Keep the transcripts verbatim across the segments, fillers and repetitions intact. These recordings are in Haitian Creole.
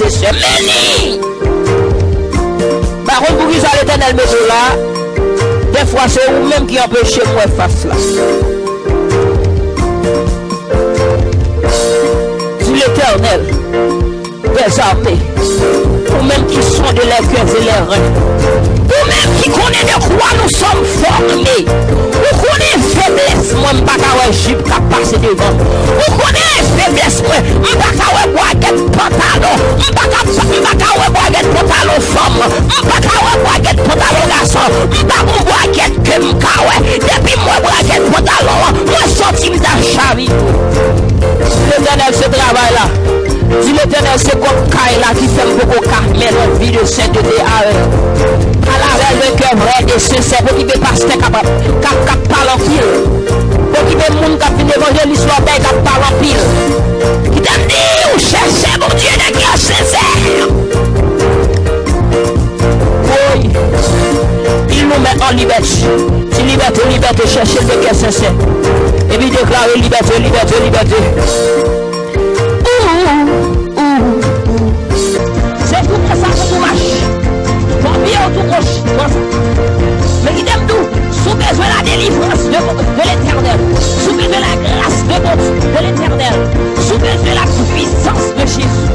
Mesye, men li! Pa konn poukisa Letènèl mete w la. Dèfwa se ou menm ki anpeche m wè fas la. Di Letènèl dèzame, ou menm ki sonde lè kè e lè ren, ou menm ki konnen de kwa nou sòm fòme, ou konnen feblès mwen, m pa ka wè jip k ap pase devan m, ou konnen feblès mwen, m pa ka wè bwagèt pantalon, m pa ka, m pa ka wè bwagèt pantalon fanm, m pa ka wè bwagèt pantalon gason, m pa gon bwagèt ke m ka wè. Depi m wè bwagèt pantalon an, mwen sòti m ta chavire. Letènèl se travay la. Di Letènèl se kòb kay la ki fè m poko ka mennen yon vi de sentete avè l. Al avè l de kè vrè e sensè. Pokipe pastè k ap, k ap, k ap pale anpil. Pokipe moun k ap vin evanjelis lòbèy k ap pale anpil. Kite m di w, chèche Bondye de kè sensè. Woy, il nous met en liberté. Di libète, libète, chèche l de kè sensè. Epi deklare libète, libète, libète. Ou, ou, ou. Se tou konsa pou tou mache. Pran pye w tou goch, konsa. Men kite m di w, si w bezwen la délivrance de, de l'Éternel, si w bezwen la grâce de Bon, de l'Éternel, si w bezwen la puissance de Jésus,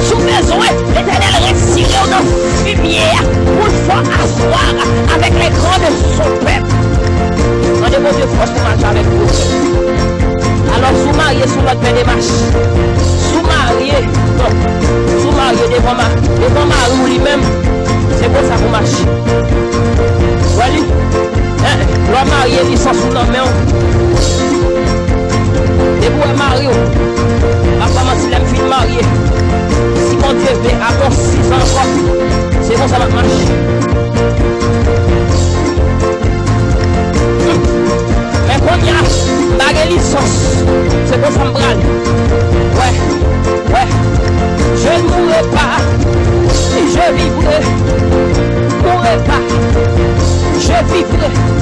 si w bezwen Letènèl retire w nan fimye a pou l fè w aswa avèk les grands de son peuple. Mande Bondye fòs pou mache avèk ou. Alò, si w marye sou lòt men demach, si w marye, non, si w marye devan ma-, devan mari w li menm, se konsa pou mache. Wè li? Hein? Lè w marye, lisans ou nan men w. Depi w wè mari w, m ap pa manti, lè m fin marye, si Bondye vle, apre yon sis an ankò, se konsa m ap mache. Men kounye a, m pa gen lisans, se konsa m prale. Wè, wè, je ne mourrai pas, je vivrai, mourrai pas, je vivrai.